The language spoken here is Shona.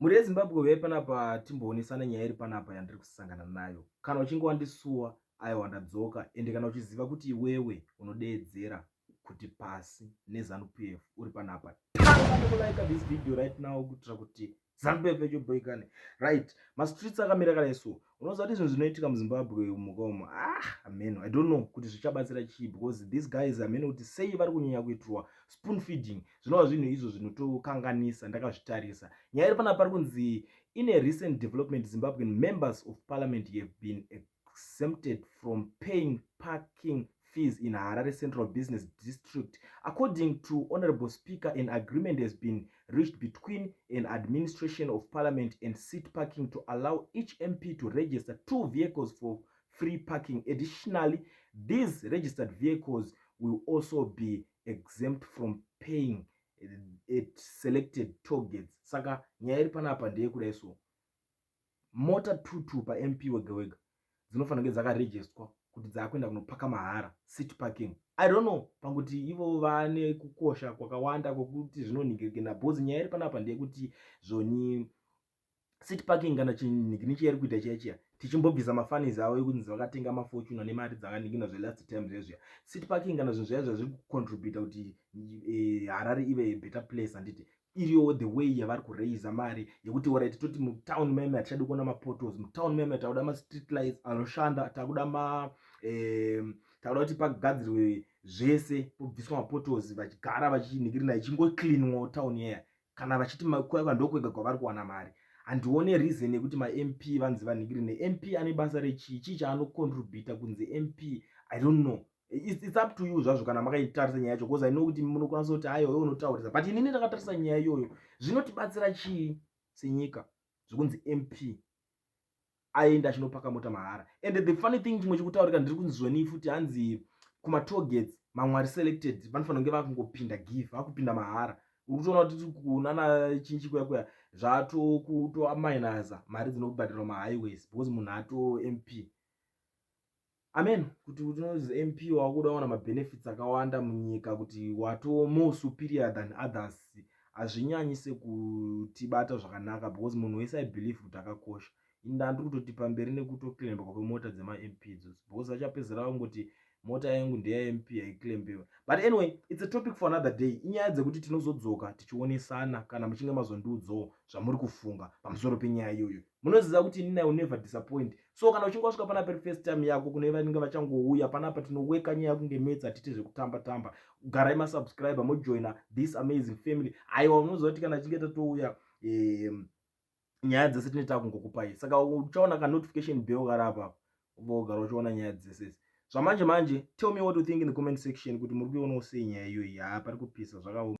Mhuri yeZimbabwe, uyai panapa timboonesana nyaya iri panapa yandiri kusangana nayo. Kana uchinge wandisuwa, aiwa, ndadzoka. Ende kana uchiziva kuti iwewe unodeedzera kuti pasi neZANU PF, uri panapa, tanga nekulike this video right now kuitira kuti ZANU PF yacho. Right, mastreets akamira kana isu. Unoziva kuti zvinhu zvinoitika muZimbabwe mukaomo, ah, ameno, I don't know kuti zvichabatsira chii, because these guys, ameno kuti sei vari kunyanya kuitirwa spoon feeding, zvinova zvinhu izvo zvinotokanganisa. Ndakazvitarisa nyaya iri panapa, pari kunzi, "In a recent development, Zimbabwean members of parliament have been exempted from paying parking fees in Harare Central Business District. According to Honorable Speaker, an agreement has been reached between an administration of parliament and City Parking to allow each MP to register two vehicles for free parking. Additionally, these registered vehicles will also be exempt from paying at selected toll gates." Saka nyaya iri panapa ndeyekudai, so mota 22 paMP wega wega dzinofanira kunge dzakarejestwa kuti dzaakuenda kunopaka mahara, City Parking. I don't know panguti ivo vane kukosha kwakawanda kwokuti zvinonhingirikina, because nyaya iri panapa ndeyekuti zvoni City Parking kana chinhingini chiyari kuita chiya chiya, tichimbobvisa mafunnies avo ekunzi vakatenga maFortuner nemari dzakanhingina zvelast time zvezviya. City Parking kana zvinhu zvaya zvazviri kucontributa kuti Harare ive better place, handiti? Iriyo the way yavari kuraisa mari yekuti, alright, toti mutown meme hatichadi kuona mapotholes, mutown meme takuda mastreet lights anoshanda, takuda ma takuda kuti pagadzirwe zvese, pobviswa mapotholes, vachigara vachinhingirina, ichingocleanwawo town yeya. Kana vachiti ndokwega kwavari kuwana mari, handione reason yekuti maMP vanzi vanhingirine. MP ane basa rechii? Chii chaanocontributa kunzi MP? I don't know. It's up to you zvazvo kana makaitarisa nyaya yacho, because I know kuti munokwanisa kuti aiwa, iwe unotaurisa, but inini ndakatarisa nyaya iyoyo, zvinotibatsira chii senyika zvokunzi MP aenda achinopaka mota mahara? And the funny thing, chimwe chikutaurika, ndiri kunzi zvoni futi hanzi kumatollgates mamwe ari selected vanofanira kunge vakungopinda give, vakupinda mahara. Uri kutoona kuti kunana chinchi kuya kuya zvatokutomainaza mari dzinobhadharwa mahighways, because munhu ato MP. Amen, kuti unozi MP wakuda kuwana mabenefits akawanda munyika, kuti wato more superior than others, hazvinyanyise kutibata zvakanaka, because munhu wese, I believe kuti akakosha. Inda ndiri kutoti pamberi nekutoclaimwa kwemota dzemaMP idzodzo, because vachapedzera vangoti mota yangu ndeyaMP, haiclaimbiwe. But anyway, it's a topic for another day. Inyaya dzekuti tinozodzoka tichionesana kana muchinge mazondiudzawo zvamuri kufunga pamusoro penyaya iyoyo. Munoziva kuti inini I will never disappoint. So kana uchinge wasvika panapa iri first time yako, kune vanenge vachangouya panapa, tinoweka nyaya kunge metsa, hatite zvekutamba tamba. Garai masubscriber, mojoina this amazing family. Aiwa, unoziva kuti kana chinge tatouya, nyaya dzese tine takungokupai. Saka uchaona kanotification bell kari apa, vogara uchiona nyaya dzese zvamanje manje. Tell me what you think in the comment section, kuti muri kuionawo sei nyaya iyoyi. Haa, pari kupisa zvakaoma.